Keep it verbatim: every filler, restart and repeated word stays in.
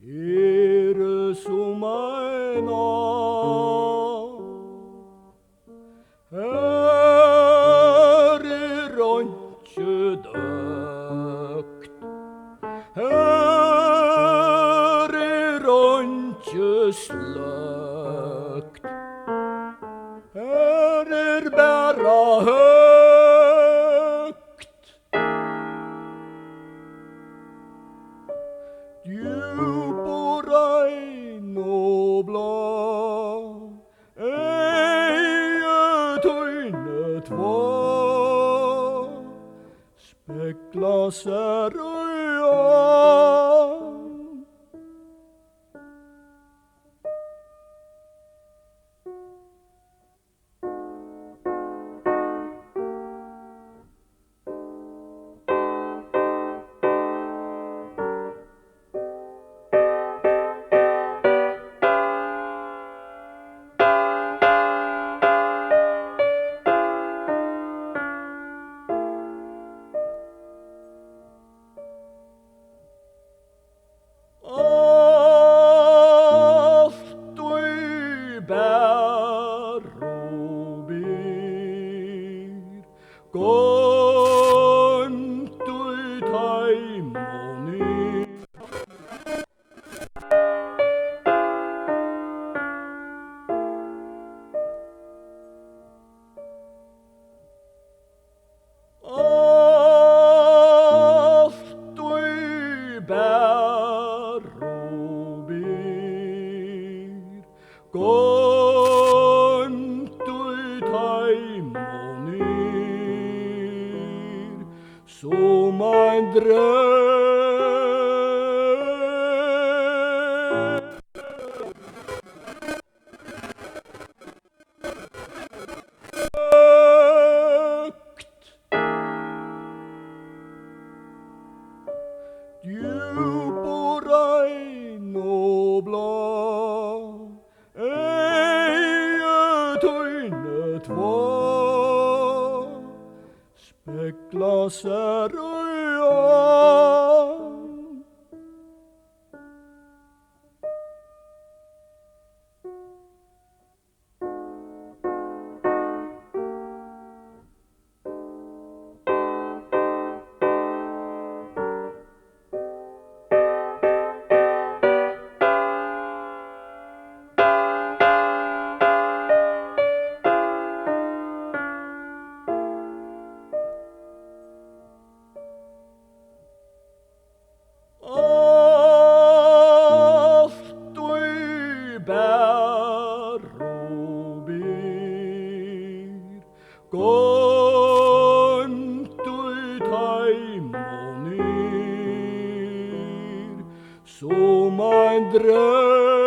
Her er sum ein á, her er einki døgt, her er einki sløgt, her er bara høgt. Djúp og rein og blá, eygu tíni tvá, spegla sær í á. Altíð bara byr, goymd í teimum er. Altíð bara byr, goymd í teimum er, sum ein dreygt. Djúp og rein og blá, eygu tíni tvá, spegla sær í á. Altíð bara byr, goymd í teimum er, sum ein dreygt.